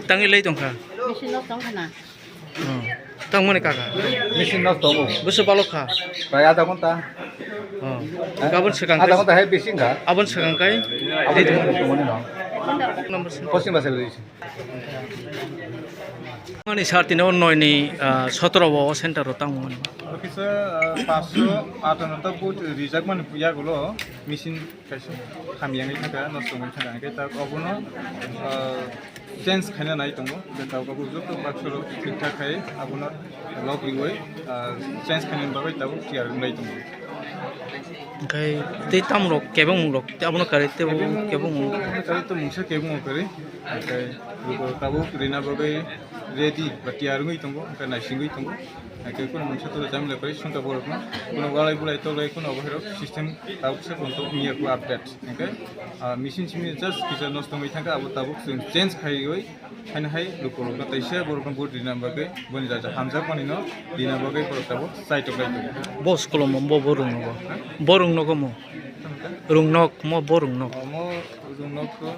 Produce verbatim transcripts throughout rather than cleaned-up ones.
Tangwi lai tongkha. Machine no tongkha na. Hmm. Tangmani kaka. Machine no tongo. Busu balok kha. Pai ada gonta. Oh. Gabon swkang ada kai. Gonta hai bising kha. Abon swkang kai. Abon swkang kai. Number sing. Posting basa beri. Mani sar tini o noi ni, ah, sotoro o center o tangmani. Kisa, ah, paanch sho atanno ta vote rijak mani yagulo machine kaisa hamya wngwi thangkha, nosto wngwi thangkha, hwnkhe ta obono, ah, change khaina nai tongo, hwnkhe ta obo joto baksa rok thik thak khai abono lock riwi, ah, change khaina bagwi tabuk tiyar wnglai tongo. Hwnkhe tei tamrok kebengmung rok tei abono karwi tei bo kebengmung. Kebengmung karwi to mungsa kebengmung karwi, hwnkhe lukurok tabuk rina bagwi ready ba tiyar wngwi tongo, hwnkhe naisingwi tongo. Hwnkhe kunu mungsa tolo jamila kwrwi songkha borokno, kunu walai bulai tolwi kunu obo hairok system tabuk se photo wngya kho update. Hwnkhe, ah, machine simi just kisa nosto wngwi thangkha, abo tabuk chwng change khaiwi haino hai lukurokno taisa borokno vote rina bagwi boni jaga hamjakmani no rina bagwi borok tabuk chaitok lai tongo. Bo school o mo bo borok nogo. Borok nogo mo. Rung nok mo borok nok. Omo rung nok to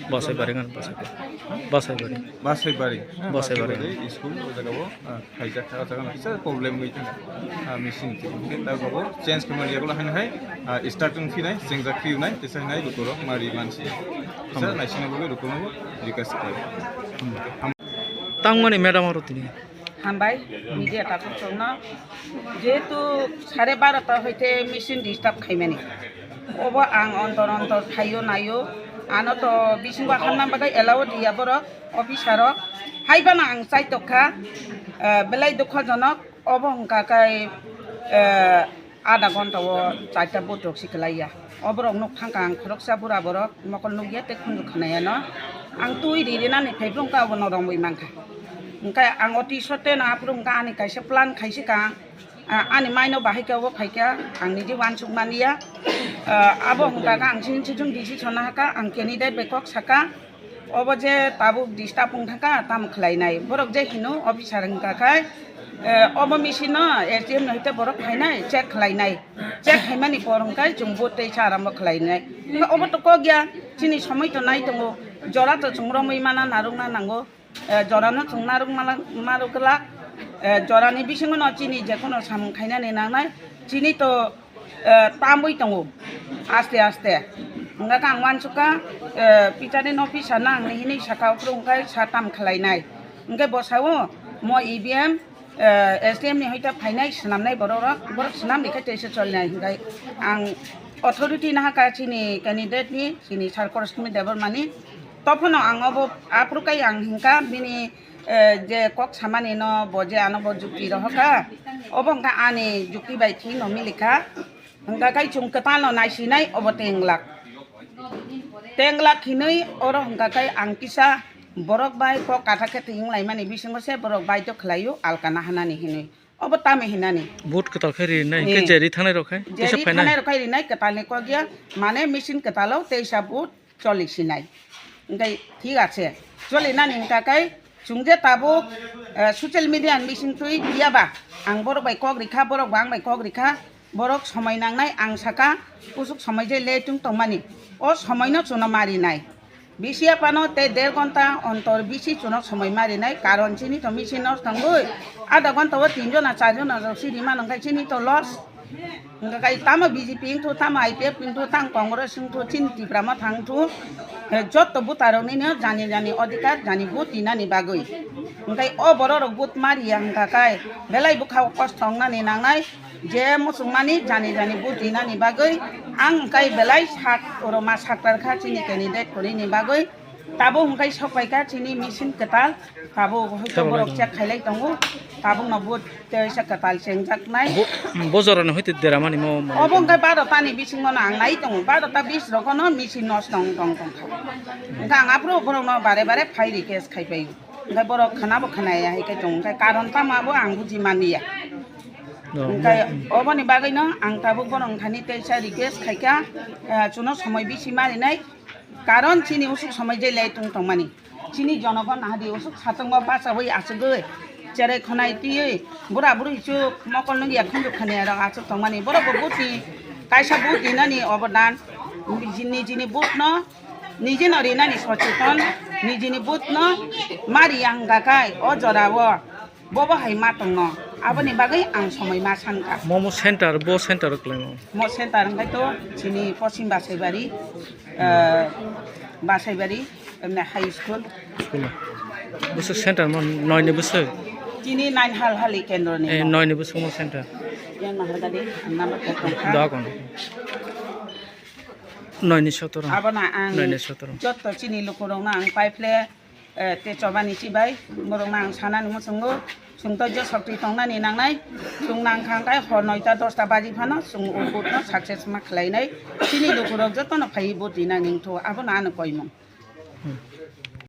Basai bari ngan, basai bari. Basai bari. Basai bari. Basai bari. Basai bari school o jaga o, ah, khaijak kha, o jaga no kisa problem wngwi thang. Ah, machine ti. Khe ta obo change khe mani yagulo haino hai, ah, start wng phinai, chengjak phi wnai, kisa hinai lukurok mari mansi. Kisa naisingna bagwi lukurok request khlai. Tangmani madam aro tini. Hambai, media takhuk chwngno. Jehetu sare barota hoite machine disturb khaimani. Obo ang ontor ontor thaio naio. Ano to bisingo hamna bagwi allow diya borok, officer rok. Hai phano ang chaitok kha, eh, belai dukhojonok. Obo wngkha khe, eh, Adha gonta o charta botrok si kwlaiya. O borok nuk thangkha ang khoroksa bura borok mokol nukya tei khunju khwnaya no. Ang twi ri rinani phai bwrwngkha obono romwi mankha. Hwnkhe ang o T-shirt tei no aphuru hwnkha ani kaisa plan khaisi ka ang. A-, ani maino bahai khe obo phaikha ang niji uansuk manya. Ah, abo hwnkha khe ang sini sijung decision nahakha ang candidate bai kok saka. Obo je tabuk disturb wng thangkha, tamo khlainai? Borok je hino officer wngkha khai, eh, obo machine no S D M no hite borok phainai, check khlainai. Check khaimani por hwnkhe chwng vote tei sa arambo khlainai. Hwnkhe obo to kok ya, chini somoi to nai tongo, jora to chwng romwi mana narwkna nango. Eh, jora no chwng narwk mala-, narwk glak. Eh, jora ni bisingo no chini je kono samung khainani nangnai, chini to eh, tambwi tongo aste aste. Hwnkha khe ang uansukha, eh, pitani no pisa nang ni hinwi saka, ophuru hwnkhe sa tam khlainai. Hwnkhe bo sao mo E V M, eh, S D M ni hoite phainai swnamnai borok rok, borok swnam rikhe teisa cholinai hwnkhe ang authority nahakha chini candidate ni, chini Sir Korosmi Debbarma ni. Tophano ang obo aphuru kai ang hwnkha bini, eh, je kok samani no bo je ano bo jukti rohorkha, obo wngkha ani jukti bai thik no milikha. Hwnkha kai chwng kwtal no naisinai obo tenglak. Tenglak hinwi oro hwnkha kai ang kisa borok bai kok kathak khe twi wnglaimani bisingo se borok baidhyo khlaio alka nahanani hinwi. Obo tamo hinani. Vote kwtal khe rinai, hwnkhe eh, je ri thangnai rok khai, je teisa ri phainai. Thangnai rok khai rinai kwtal ni kok ya, mane machine kwtal o teisa vote choli sinai. Hwnkhe thik ase, choli nani hwnkha khe chwng je tabuk, eh, social media ni bising twi phiya ba, ang borok bai kok rikha, borok bo ang bai kok rikha, borok somoi nangnai ang saka, kusuk somoi je late wng tongmani, o somoi no chwngno ma rinai. Bisi aphano tei der ghonta ontor bisi chwngno somoi ma rinai, karon chini to machine nosto wngwi adha ghonta o tin jona char jona rok si rima nang khai chini to loss. Hwnkha khai tamo B J P wngthu, tamo I P F wngthu, tamo Congress wngthu, chini Tipra Motha wngthu, eh, jotto butaroknino jani jani odhikar, jani vote rinani bagwi. Hwnkhe o bororok vote ma riya hwnkha khai belai bwkha o kosto wngnani nangnai. Je muchungmani jani jani vote rinani bagwi ang hwnkhe belai sak oro ma saktar kha chini candidate kwrwini bagwi. Tabuk hwnkhe sokpai kha chini machine kwtal, tabuk hoito borok check khailai tongo, tabukno vote teisa kwtal chengjaknai. Bo, bo jorani hoito deramani mo, mo. Obo hwnkhe barota ni bisingo no ang nai tongo, barota bis rogono machine nosto wng tong tong kha. Hwnkhe ang aphuru borokno bare bare phai request khai pai. Hwnkhe borok khwnabo khwnaya hai khe tongo, hwnkhe karon tamo abo ang buji manya. No. Hwnkhe oboni bagwino ang tabuk borok thani teisa request khaikha, eh, chuno somoi bisi marinai, karon chini usuk somoi je lai tung tongmani. Chini jonogon nahadi usuk satongma bachawi achugwi cherai khonai twiwi bura buri chuk mokol nungya khunjuk khani rok achuk tongmani. Borok bo buti kaisa buti nani obodan nijini butno nijino rinani socheton nijini butno mari ang gakai o jorao. Bobo hai ma tongno, aboni bagwi ang somoi ma sankha. Momo center, bo center o kwlaimo. Mo center hwnkhe to chini Poschim Basaibari, eh, Basaibari, emne high school. School. Bwswk center mo noini bwswk? Chini nine hal hali kendro ni. Eh, noini bwswk mo center. Yang nahar gadi, number plate tongkha. Dogon. Noini sotoro. Abono ang noini sotoro. Jotto chini lukurokno ang paiphle. Eh, te chobani chibai, borokno ang sanani muchungo, chwng toijo sokti tongnani nangnai, chwng nangkha hwnkhe hor noita dosta baji phano chwng o vote no success ma khlainai, chini lukurok jotono phaiwi vote rinani wngthu, abono ani koimung.